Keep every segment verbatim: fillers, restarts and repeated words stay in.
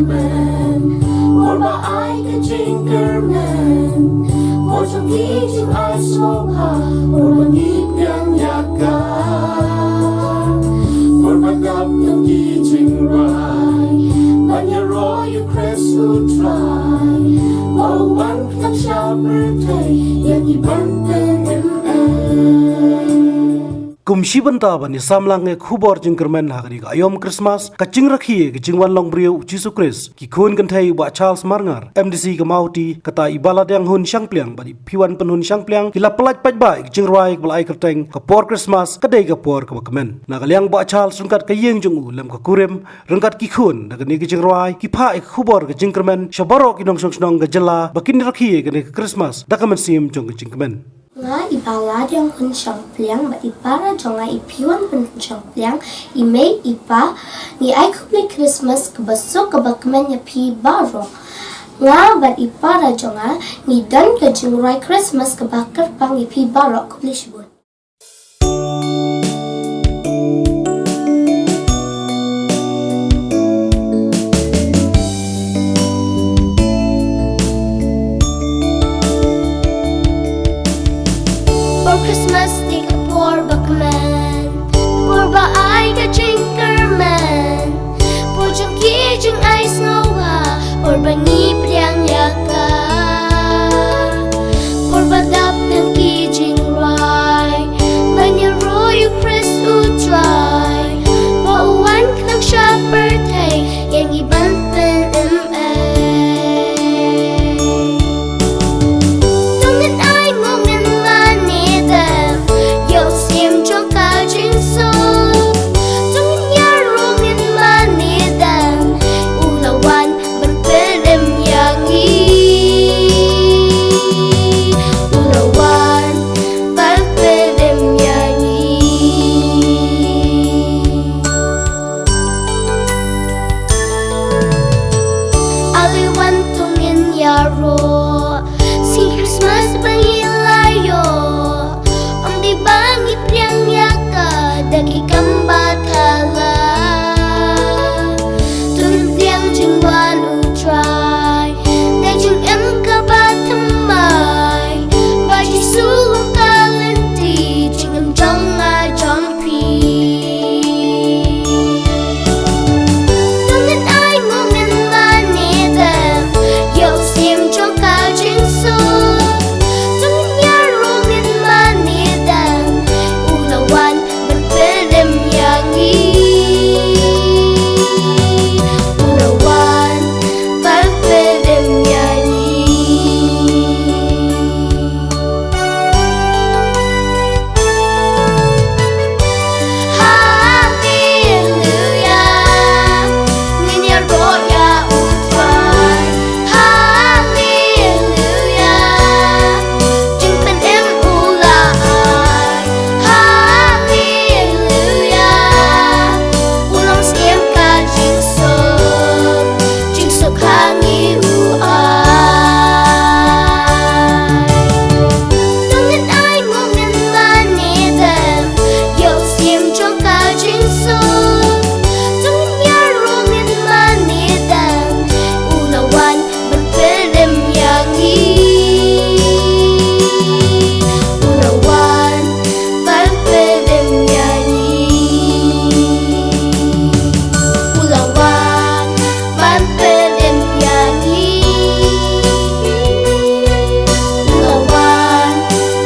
Por ba ai ka jingkyrmen, por jong ki jingai sngewbha, por ba ngi pdiang ïa ka. Por ba dap tang ki jingrwai, ban ïaroh ïa U Khrist U Trai, ba u wan khlem sha pyrthei, ïa ngi ban pynïap. Kum shi bynta ban ïasam lang ïa ka khubor jingkyrmen ha kane ka aïom Christmas, ka jingrakhe ïa ka jingwan long briew U Jisu Khrist, ki khun kynthei u Bah Charles Marngar, M D C ka Mawhati, kata i Bah Ladianghun Shangpliang bad i Phiwan Pynhun Shangpliang, ki la pyllait paidbah ïa ka jingrwai kaba la ai kyrteng Ka Por Christmas ka dei ka por kaba kmen. Na ka liang Bah Charles ryngkat ka ïing jong u lem ka kurim, ryngkat ki khun, da kane ka jingrwai ki phah ïa ka khubor ka jingkyrmen sha baroh ki nongshong shnong ka jylla ba kin rakhe ïa kane ka Christmas da ka mynsiem jong ka jingkmen. Nga i Bah Ladianghun Shangpliang bad i para jong nga i Phiwan Pynhun Shangpliang, i mei i pa, ngi ai khublei Christmas kaba suk kaba kmen ïa phi baroh. Nga bad i para jong nga ngi don ka jingrwai Christmas kaba kyrpang ïa phi baroh. Khublei shibun. Por Christmas dei ka por ba kmen, por ba ai ka jingkyrmen, por jong ki jingai sngewbha, por ba ngi pdiang ïa ka. Por ba dap tang ki jingrwai, ban ïaroh ïa U Khrist U Trai, ba u wan khlem sha pyrthei, ïa ngi ban pynïap. To ngin ai mo ngin mane dem, ïa u syiem jong ka jingsuk. To ngin ïaroh ngin mane dem, u la wan ban pynïap ïa ngi. U la wan ban pynïap ïa ngi. Ale wan to ngin ïaroh, sngi Christmas ba ngi la ïoh, ym dei ba ngi pdiang ïa ka da ki kam ba thala. To ngin pdiang jingwan U Trai da jingim kaba thymmai, ba Jisu long ka lynti jingim jong nga jong phi. To ngin ai mo ngin mane dem, ïa u syiem jong ka jingsuk. To ngin ïaroh ngin mane dem, u la wan ban pynïap ïa ngi. U la wan ban pynïap ïa ngi. Haleluia. Ngin ïaroh ïa U Trai. Haleluia. Jingpynim u la ai. Haleluia. U long syiem ka jingsuk, jingsuk ha ngi u ai. To ngin ai mo ngin mane dem, ïa u syiem jong ka jingsuk. To ngin ïaroh ngin mane dem, u la wan ban pynïap ïa ngi. U la wan ban pynïap ïa ngi. U la wan ban pynïap ïa ngi. U la wan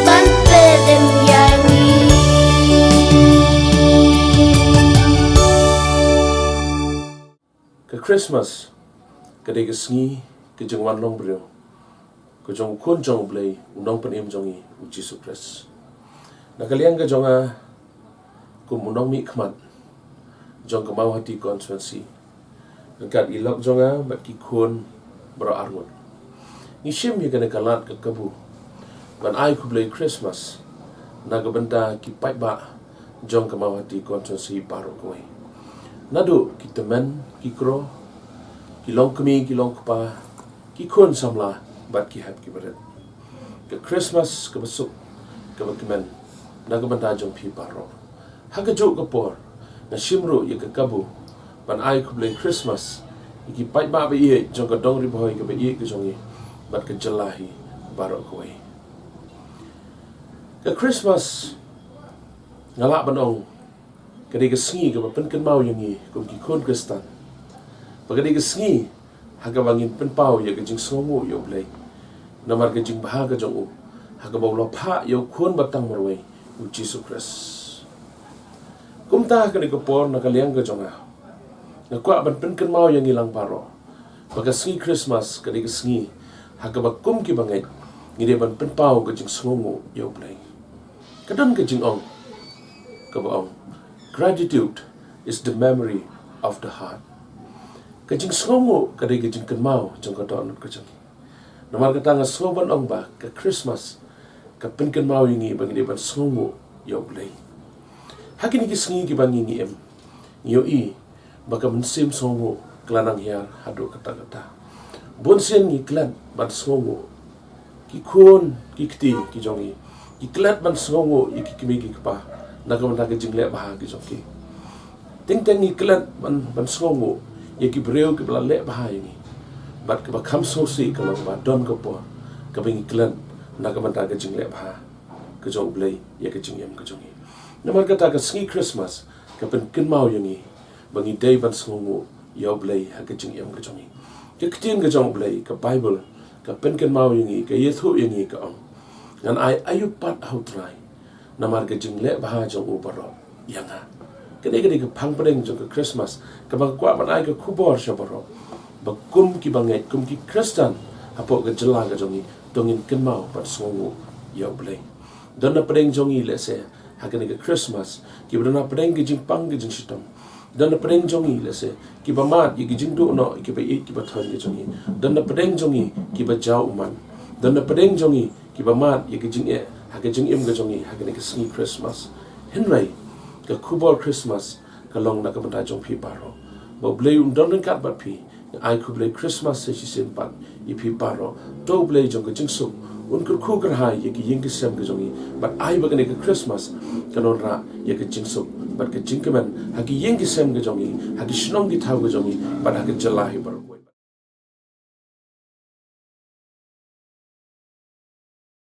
ban pynïap ïa ngi. Ka Christmas ka dei ka sngi ka jingwan long briew ka jong u Khun jong U Blei, u Nongpynim jong ngi, U Jisu Khrist. Na ka liang ka jong nga kum u nongmihkhmat jong ka Mawhati constituency, ryngkat i lok jong nga bad ki khun baroh arngut, ngi shim ïa kane ka lad ka kabu ban ai khublei Christmas na ka bynta ki paidbah jong ka Mawhati constituency baroh kawei, naduh ki tymmen ki kro, ki longkmie ki longkpa, ki khun samla bad ki hep ki barit. Ka Christmas kaba suk kaba kmen na ka bynta jong phi baroh. Ha kajuh ka por nga shim ruh ïa ka kabu ban ai khublei Christmas ïa ki paidbah ba ïeit jong ka dong Ri Bhoi kaba ïeit ka jong ngi bad ka jylla hi baroh kawei. Ka Christmas, nga lah ban ong, ka dei ka sngi kaba pynkynmaw ïa ngi kum ki khun Khristan, ba ka dei ka sngi ha kaba ngin pynpaw ïa ka jingsngewnguh ïa U Blei namar ka jingbha ka jong u, ha kaba u la phah ïa U Khun ba tang marwei, U Jisu Khrist. Kumta ha kane ka por, na ka liang ka jong nga, nga kwah ban pynkynmaw ïa ngi lang baroh ba ka sngi Christmas ka dei ka sngi ha kaba kum ki bangeit ngi dei ban pynpaw ka jingsngewnguh ïa U Blei. Ka don ka jingong kaba ong, "Gratitude is the memory of the heart." Ka jingsngewnguh ka dei ka jingkynmaw jong ka dohnud ka jong ngi. Namar kata, nga sngew ban ong ba ka Christmas ka pynkynmaw ïa ngi ba ngi dei ban sngewnguh ïa U Blei. Ha kine ki sngi kiba ngi ngi im, ngi ïohi ba ka mynsiem sngewnguh ka la nang hiar haduh katta katta. Bun sien ngi klet ban sngewnguh, ki khun ki kti ki jong ngi, ki klet ban sngewnguh ïa ki kmie ki kpa na ka bynta ka jingleh bha ki jong ki. Teng teng ngi klet ban, ban sngewnguh ïa ki briew kiba la leh bha ïa ngi. Bad kaba kham sngewsih ka long ba don ka por kaba ngi klet na ka bynta ka jingleh bha ka jong U Blei ïa ka jingim ka jong ngi. Namar kata, ka sngi Christmas ka pynkynmaw ïa ngi ba ngi dei ban sngewnguh ïa U Blei ha ka jingim ka jong ngi. Ka ktien ka jong U Blei, ka Bible, ka pynkynmaw ïa ngi, ka ïathuh ïa ngi, ka ong, "Ngan ai aïu pat ha U Trai, namar ka jingleh bha jong u baroh ïa nga." Kane ka dei ka phang pdeng jong ka Christmas kaba nga kwah ban ai ka khubor sha baroh, ba kum ki bangeit, kum ki Khristan hapoh ka jylla ka jong ngi, to ngin kynmaw ban sngewnguh ïa U Blei. Don na pdeng jong ngi lehse ha kane ka Christmas kiba don na pdeng ka jingpang ka jingshitom. Don na pdeng jong ngi lehse kiba mad ïa ki jingduh noh kiba ïeit kiba thoiñ ka jong ngi. Don na pdeng jong ngi kiba jaw ummat. Don na pdeng jong ngi kiba mad ïa ki jingeh ha ka jingim ka jong ngi ha kane ka sngi Christmas. Hynrei ka khubor Christmas ka long na ka bynta jong phi baroh, ba U Blei un don ryngkat bad phi. Nga ai khublei Christmas sa shisien pat ïa phi baroh. To U Blei jong ka jingsuk un kyrkhu kyrhai ïa ki ïing ki sem ka jong ngi, bad ai ba kane ka Christmas kan wanrah ïa ka jingsuk bad ka jingkmen ha ki ïing ki sem ka jong ngi, ha ki shnong ki thaw ka jong ngi, bad ha ka jylla hi baroh.